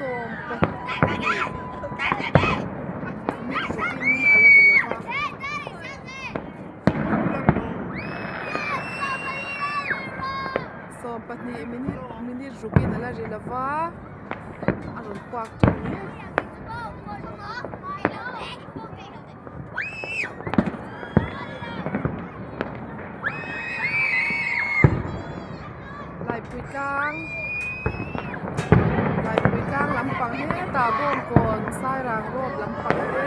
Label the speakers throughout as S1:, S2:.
S1: Sawmpahnih minute rukin a la ri lo va. Sawmpahnih minute minute rukin a la ri lo va a rawn puak ṭan mek. Laipui tlang Laipui tlang lampang hetah bawngkawn sairang road lampang te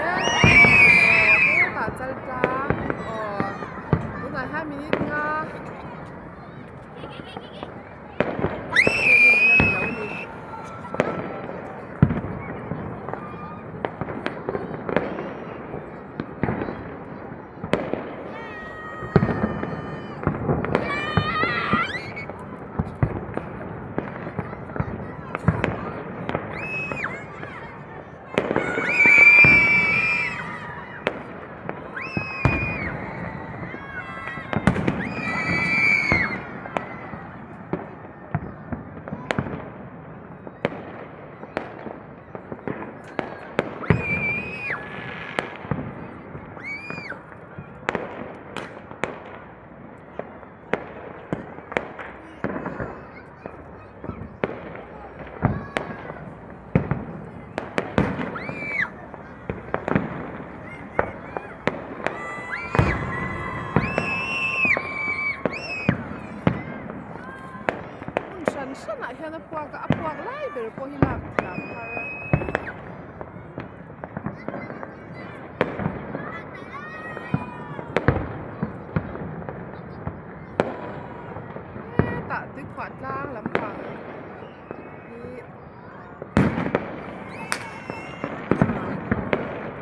S1: hetah chal tlang aw tunah hian minute nga Hmun hran hranah hian a puak a, a puak lai ber pawh hi lak thiam har a. Hetah tuikhuah tlang lampang hi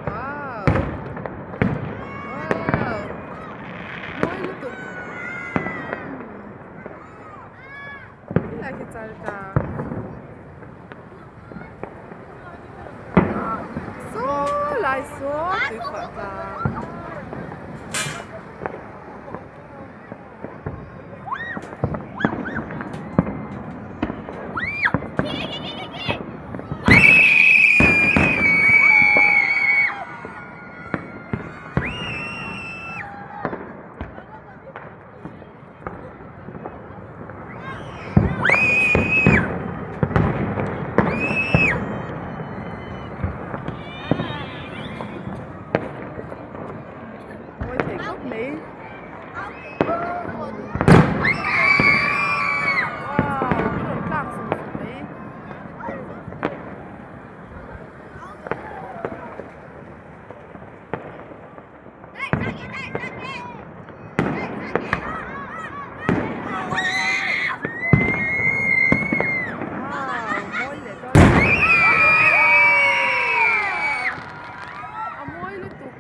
S1: wow wow mawi lutuk helai hi chal tlang saw lai saw tuikhuah tlang. Mawi thei khawp mai wow a rawn tlak zung zung mai. Wow mawi leh dawn a mawi lutuk.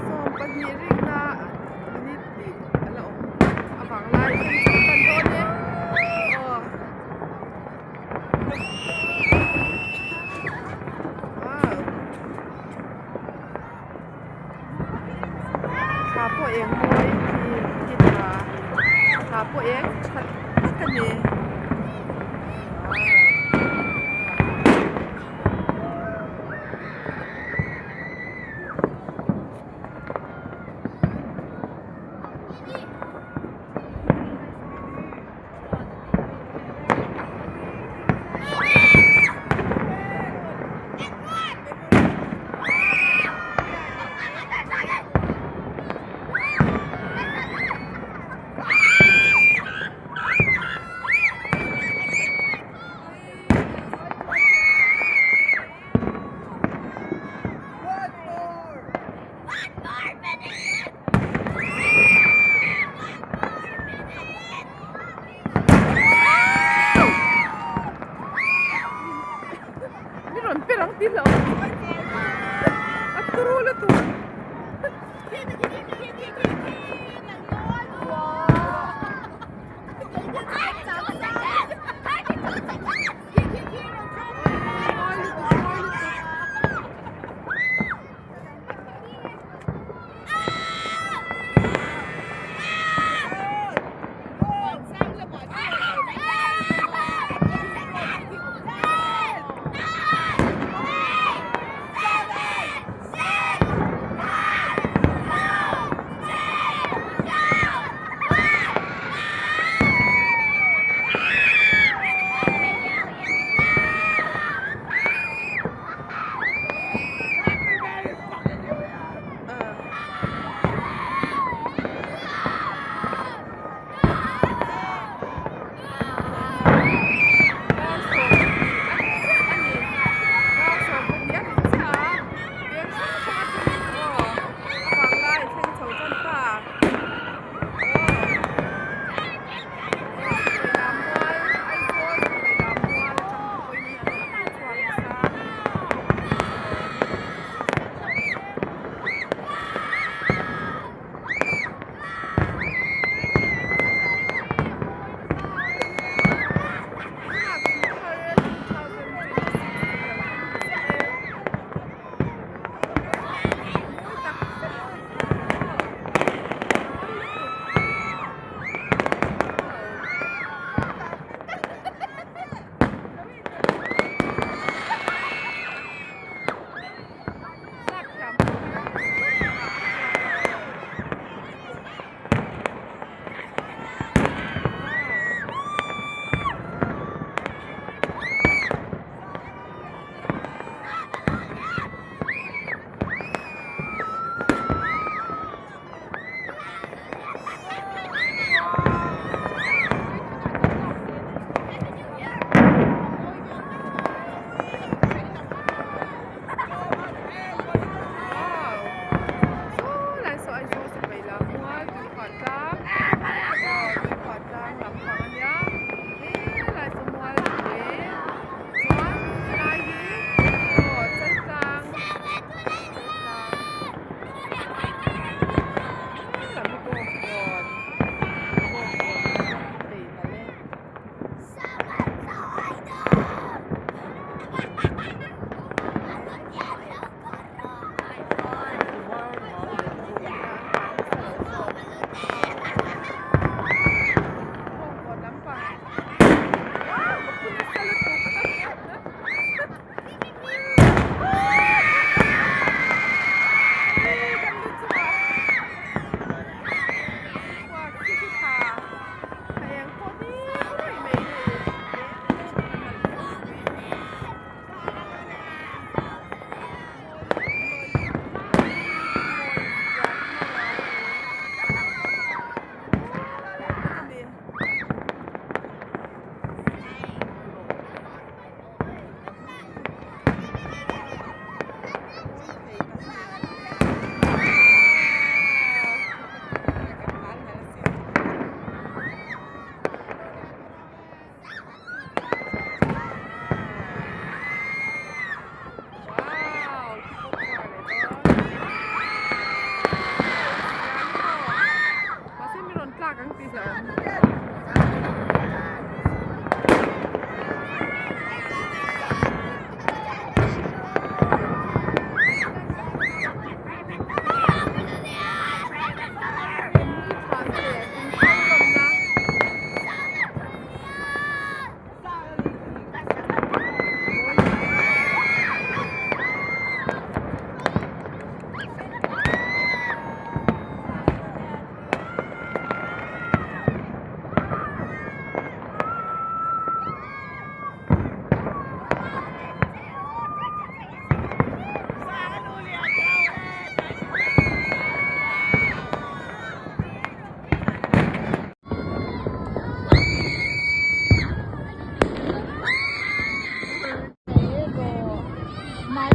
S1: Sawmpahnih rinna minute hnih a la awm avang lai hian chho tan dawn e aw wow thla pawh eng mawi khi khi thla thla pawh eng tha tak a ni wow. te a awm. Kumhlui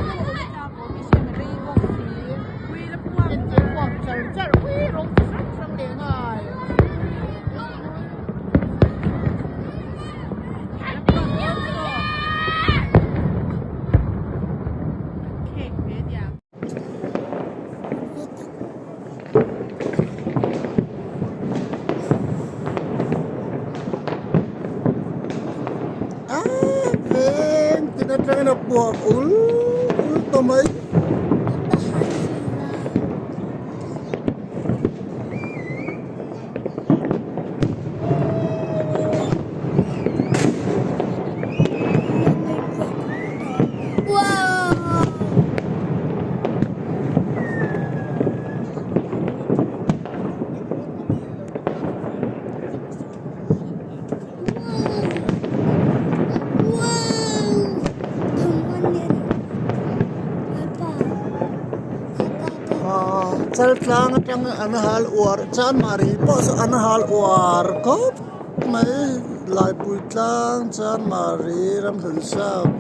S1: thlahna leh kumthar lawmna.
S2: Veng tin atangin a puak ul ul tawh mai. Chaltlang atang an hal uar chanmari pawh saw an hal uar khawp mai laipui tlang chanmari ramhlun south.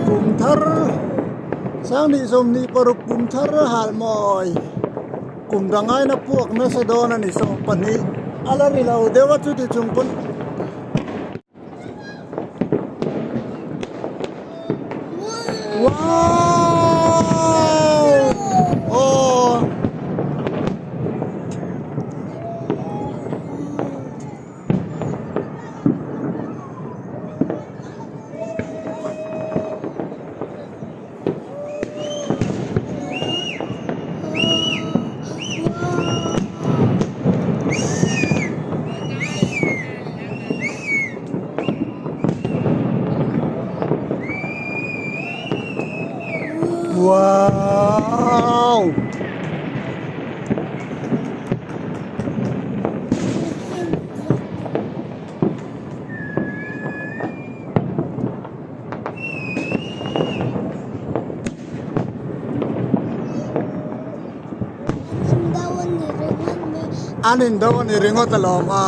S2: Kum thar sanghnih 26 kum thar hal mawi kum dang aina puak nasa dawn a ni 12 a la ri lo deuh a chuti chung pawn. Wow! Oh! Wow! An indo a ni ringawt alawm a.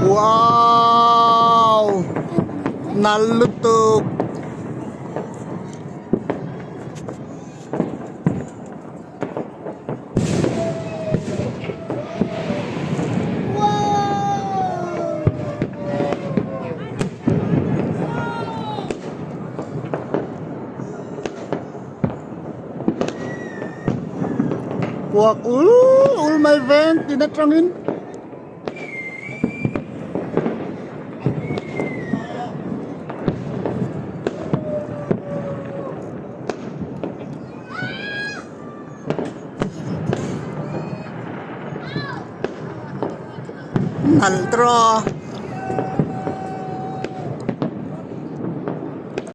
S2: Wow! Nal lutuk! Puak ul ul mai veng tin atangin. Nalh tawh.